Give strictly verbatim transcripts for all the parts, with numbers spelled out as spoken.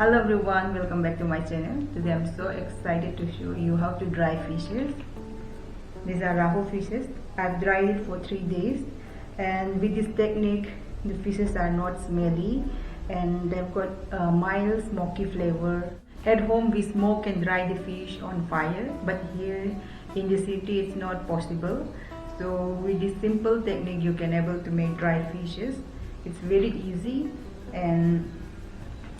Hello everyone, welcome back to my channel. Today I'm so excited to show you how to dry fishes. These are Rahu fishes. I've dried it for three days, and with this technique, the fishes are not smelly and they've got a mild smoky flavor. At home, we smoke and dry the fish on fire, but here in the city, it's not possible. So with this simple technique, you can able to make dry fishes. It's very easy, and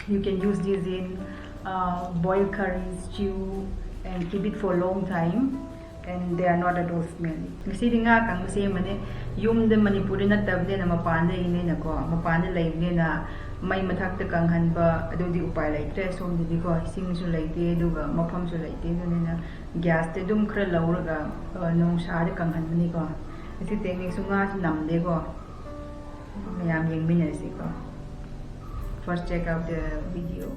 you can use this in uh, boil curry, stew, and keep it for a long time. And they are not at all smelly. ꯉꯁꯤꯗꯤ ꯉꯥ ꯀꯪꯕ ꯁꯦꯝꯕꯅꯦ꯫ ꯌꯨꯝꯗ, ꯃꯅꯤꯄꯨꯔꯗ ꯅꯠꯇꯕꯅꯤꯅ, ꯃꯄꯥꯟꯗ ꯏꯅꯦꯅꯀꯣ, ꯃꯄꯥꯟꯗ ꯂꯩꯕꯅꯤꯅ ꯃꯩ ꯃꯊꯛꯇ ꯀꯪꯍꯟꯕ ꯑꯗꯨꯗꯤ ꯎꯄꯥꯏ ꯂꯩꯇ꯭ꯔꯦ꯫ ꯁꯣꯝꯗꯗꯤꯀꯣ, ꯏꯁꯤꯡꯁꯨ ꯂꯩꯇꯦ, ꯑꯗꯨꯒ ꯃꯐꯝꯁꯨ ꯂꯩꯇꯦ꯫ ꯑꯗꯨꯅꯤꯅ ꯒ꯭ꯌꯥꯁꯇꯤ ꯑꯗꯨꯝ ꯈꯔ ꯂꯧꯔꯒ, ꯑ, ꯅꯨꯡꯁꯥꯗ ꯀꯪꯍꯟꯕꯅꯤꯀꯣ꯫ ꯑꯁꯤ ꯇꯦꯛꯅꯤꯛꯁꯨ ꯉꯥꯁꯨ ꯅꯝꯗꯦꯀꯣ꯫ ꯃꯌꯥꯝ ꯌꯦꯡꯃꯤꯟꯅꯔꯁꯤꯀꯣ꯫ First, check out the video.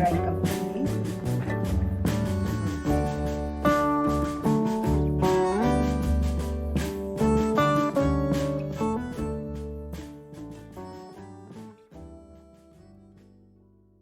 ꯀꯥꯏꯅ